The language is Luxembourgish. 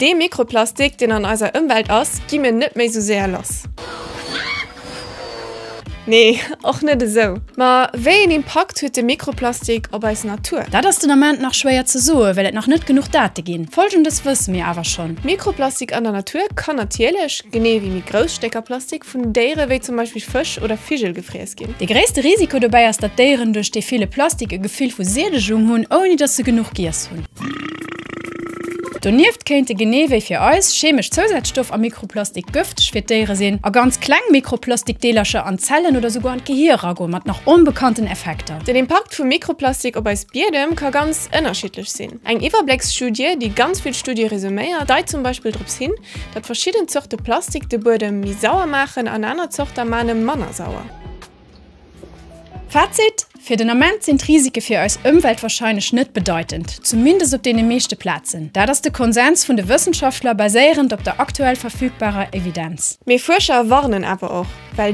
Dee Mikroplastik, deen an eiser Ëmwelt ass, gi mir net méi sou séier lass. Nee, och net esou. Ma wéi een Impakt huet de Mikroplastik op eis Natur? Dat ass den Ament nach schwéier ze soen, well et nach net genuch Date ginn. Folgendes wësse mir awer schonn. Mikroplastik an der Natur kann natierlech, genee wéi méi grouss Stécker Plastik, vun Déiere wéi zum Beispill Fësch oder Vigel gefriess ginn. De gréisste Risiko dobäi ass, datt d'Déieren duerch dee ville Plastik e Gefill vu Siedegung hunn, ouni datt se genuch giess hunn. Donieft kéinte genee wéi fir eis, chemesch Zousazstoff am Mikroplastik gëfteg fir d'Déiere sinn a ganz kleng Mikroplastikdeelercher an d'Zellen oder souguer an d'Gehier eragoen, mat nach onbekannten Effekter. Den Impakt vum Mikroplastik op eis Biedem ka ganz ënnerschiddlech sinn. Eng Iwwerblécksstudie, déi ganz vill Studie resuméiert, deit zum Beispill drops hin, datt verschidden Zorte Plastik de Buedem méi sauer maachen an aner Zorter maan e manner sauer. Fazit, Fir den Ament sinn d'Risike fir eis Ëmwelt warscheinlech net bedeitend, zumindest op deene meeschte Plazen. Dat ass de Konsens vun de Wëssenschaftler, baséierend op der aktuell verfügbarer Evidenz. Mee Fuerscher warnen awer och, well.